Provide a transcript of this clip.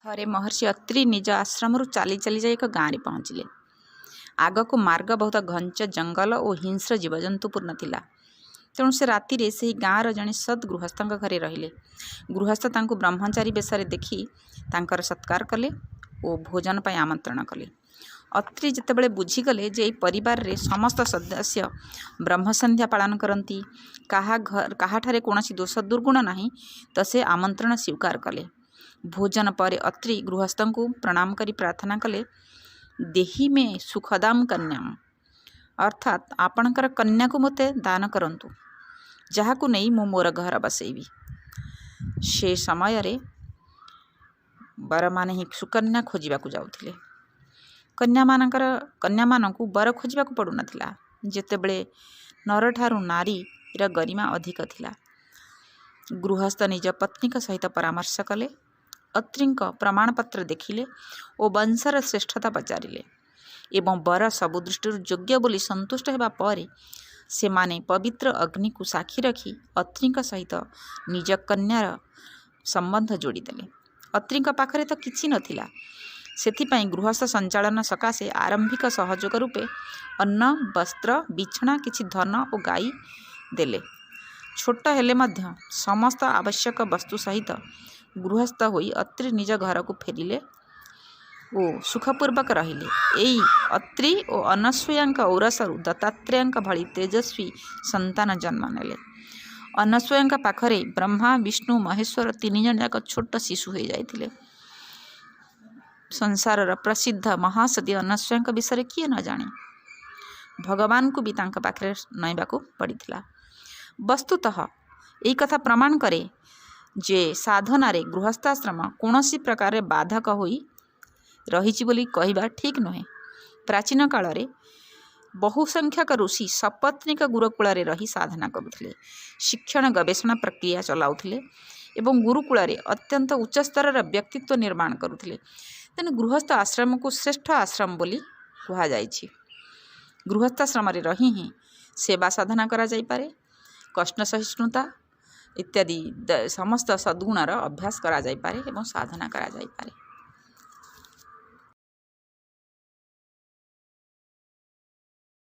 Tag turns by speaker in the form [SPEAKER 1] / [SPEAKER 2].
[SPEAKER 1] ଥରେ ମହର୍ଷି ଅତ୍ରି ନିଜ ଆଶ୍ରମରୁ ଚାଲି ଚାଲି ଯାଇ ଏକ ଗାଁରେ ପହଞ୍ଚିଲେ। ଆଗକୁ ମାର୍ଗ ବହୁତ ଘଞ୍ଚ ଜଙ୍ଗଲ ଓ ହିଂସ୍ର ଜୀବଜନ୍ତୁପୂର୍ଣ୍ଣ ଥିଲା। ତେଣୁ ସେ ରାତିରେ ସେହି ଗାଁର ଜଣେ ସଦ୍ ଗୃହସ୍ଥଙ୍କ ଘରେ ରହିଲେ। ଗୃହସ୍ଥ ତାଙ୍କୁ ବ୍ରହ୍ମଚାରୀ ବେଶରେ ଦେଖି ତାଙ୍କର ସତ୍କାର କଲେ ଓ ଭୋଜନ ପାଇଁ ଆମନ୍ତ୍ରଣ କଲେ। ଅତ୍ରି ଯେତେବେଳେ ବୁଝିଗଲେ ଯେ ଏହି ପରିବାରରେ ସମସ୍ତ ସଦସ୍ୟ ବ୍ରହ୍ମସନ୍ଧ୍ୟା ପାଳନ କରନ୍ତି, କାହାଠାରେ କୌଣସି ଦୋଷ ଦୁର୍ଗୁଣ ନାହିଁ, ତ ସେ ଆମନ୍ତ୍ରଣ ସ୍ୱୀକାର କଲେ। ଭୋଜନ ପରେ ଅତ୍ରି ଗୃହସ୍ଥଙ୍କୁ ପ୍ରଣାମ କରି ପ୍ରାର୍ଥନା କଲେ, "ଦେହି ମେ ସୁଖଦାମ କନ୍ୟାମ୍", ଅର୍ଥାତ୍ ଆପଣଙ୍କର କନ୍ୟାକୁ ମୋତେ ଦାନ କରନ୍ତୁ, ଯାହାକୁ ନେଇ ମୁଁ ମୋର ଘର ବସେଇବି। ସେ ସମୟରେ ବରମାନେ ହିଁ ସୁକନ୍ୟା ଖୋଜିବାକୁ ଯାଉଥିଲେ। କନ୍ୟାମାନଙ୍କୁ ବର ଖୋଜିବାକୁ ପଡ଼ୁନଥିଲା, ଯେତେବେଳେ ନରଠାରୁ ନାରୀର ଗରିମା ଅଧିକ ଥିଲା। ଗୃହସ୍ଥ ନିଜ ପତ୍ନୀଙ୍କ ସହିତ ପରାମର୍ଶ କଲେ, ଅତ୍ରିଙ୍କ ପ୍ରମାଣପତ୍ର ଦେଖିଲେ ଓ ବଂଶର ଶ୍ରେଷ୍ଠତା ପଚାରିଲେ ଏବଂ ବର ସବୁ ଦୃଷ୍ଟିରୁ ଯୋଗ୍ୟ ବୋଲି ସନ୍ତୁଷ୍ଟ ହେବା ପରେ ସେମାନେ ପବିତ୍ର ଅଗ୍ନିକୁ ସାକ୍ଷୀ ରଖି ଅତ୍ରିଙ୍କ ସହିତ ନିଜ କନ୍ୟାର ସମ୍ବନ୍ଧ ଯୋଡ଼ିଦେଲେ। ଅତ୍ରିଙ୍କ ପାଖରେ ତ କିଛି ନଥିଲା। ସେଥିପାଇଁ ଗୃହସ୍ଥ ସଞ୍ଚାଳନ ସକାଶେ ଆରମ୍ଭିକ ସହଯୋଗ ରୂପେ ଅନ୍ନ, ବସ୍ତ୍ର, ବିଛଣା, କିଛି ଧନ ଓ ଗାଈ ଦେଲେ। ଛୋଟ ହେଲେ ମଧ୍ୟ ସମସ୍ତ ଆବଶ୍ୟକ ବସ୍ତୁ ସହିତ ଗୃହସ୍ଥ ହୋଇ ଅତ୍ରି ନିଜ ଘରକୁ ଫେରିଲେ ଓ ସୁଖପୂର୍ବକ ରହିଲେ। ଏଇ ଅତ୍ରି ଓ ଅନସୂୟାଙ୍କ ଔରସରୁ ଦତ୍ତାତ୍ରେୟଙ୍କ ଭଳି ତେଜସ୍ୱୀ ସନ୍ତାନ ଜନ୍ମ ନେଲେ। ଅନସୂୟାଙ୍କ ପାଖରେ ବ୍ରହ୍ମା, ବିଷ୍ଣୁ, ମହେଶ୍ୱର ତିନିଜଣ ଯାକ ଛୋଟ ଶିଶୁ ହୋଇଯାଇଥିଲେ। ସଂସାରର ପ୍ରସିଦ୍ଧ ମହାସତୀ ଅନସୂୟାଙ୍କ ବିଷୟରେ କିଏ ନ ଜାଣେ? ଭଗବାନଙ୍କୁ ବି ତାଙ୍କ ପାଖରେ ନଇଁବାକୁ ପଡ଼ିଥିଲା। ବସ୍ତୁତଃ ଏହି କଥା ପ୍ରମାଣ କରେ ଯେ ସାଧନାରେ ଗୃହସ୍ଥାଶ୍ରମ କୌଣସି ପ୍ରକାରରେ ବାଧକ ହୋଇ ରହିଛି ବୋଲି କହିବା ଠିକ୍ ନୁହେଁ। ପ୍ରାଚୀନ କାଳରେ ବହୁ ସଂଖ୍ୟକ ଋଷି ସପତ୍ନୀକ ଗୁରୁକୁଳରେ ରହି ସାଧନା କରୁଥିଲେ, ଶିକ୍ଷଣ ଗବେଷଣା ପ୍ରକ୍ରିୟା ଚଲାଉଥିଲେ ଏବଂ ଗୁରୁକୁଳରେ ଅତ୍ୟନ୍ତ ଉଚ୍ଚସ୍ତରର ବ୍ୟକ୍ତିତ୍ୱ ନିର୍ମାଣ କରୁଥିଲେ। ତେଣୁ ଗୃହସ୍ଥ ଆଶ୍ରମକୁ ଶ୍ରେଷ୍ଠ ଆଶ୍ରମ ବୋଲି କୁହାଯାଇଛି। ଗୃହସ୍ଥାଶ୍ରମରେ ରହି ହିଁ ସେବା ସାଧନା କରାଯାଇପାରେ, କଷ୍ଟ ସହିଷ୍ଣୁତା ଇତ୍ୟାଦି ସମସ୍ତ ସଦ୍ଗୁଣର ଅଭ୍ୟାସ କରାଯାଇପାରେ ଏବଂ ସାଧନା କରାଯାଇପାରେ।